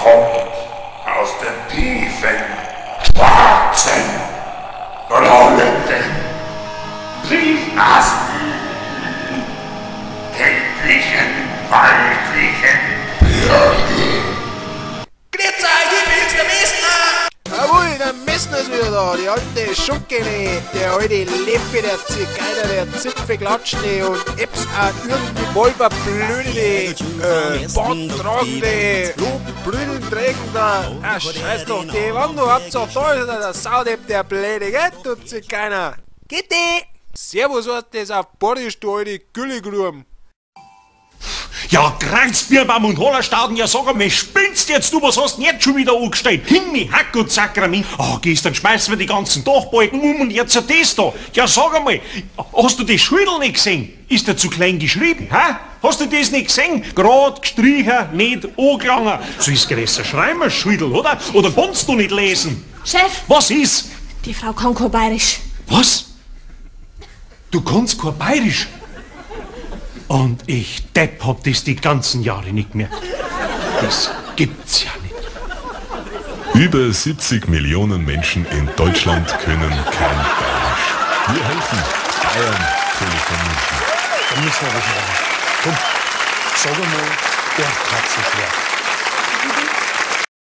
Kommt aus den tiefen, schwarzen, rollenden Briefkasten, täglichen, waldlichen Bürger. Grüß euch, ich bin's, der Messner! Jawohl, der Messner ist wieder da, die alte Schuckene, der alte Leppi, der Zigeuner, der Zipfelklatschende und Eps auch irgendwie Wolferblödele, Barttragende, Brillenträgender, ah, scheiß doch, die Wand, Hauptsache da ist er, der Saudepp, der blöde, gell, du Zigeuner. Gitti! Servus, was das auf Borisch, du alte Güllegruben. Ja, Kranzbierbaum und Hollerstauden, ja sag einmal, spinnst jetzt du, was hast denn jetzt schon wieder angestellt? Himmel, Hack und Sakrament. Ah, gestern schmeißen wir die ganzen Dachbalken um und jetzt das da. Ja, sag einmal, hast du das Schwindel nicht gesehen? Ist der zu klein geschrieben, hä? Hast du das nicht gesehen? Grad gestrichen, nicht angelangen. So ist größer schreiben, Schwindel, oder? Oder kannst du nicht lesen? Chef! Was ist? Die Frau kann kein Bayerisch. Was? Du kannst kein Bayerisch? Und ich Depp hab das die ganzen Jahre nicht mehr. Das gibt's ja nicht. Über 70 Millionen Menschen in Deutschland können kein Bayerisch. Wir helfen. Bayern telefonieren. Da müssen wir was machen. Komm, sag einmal, der Katzenschlag.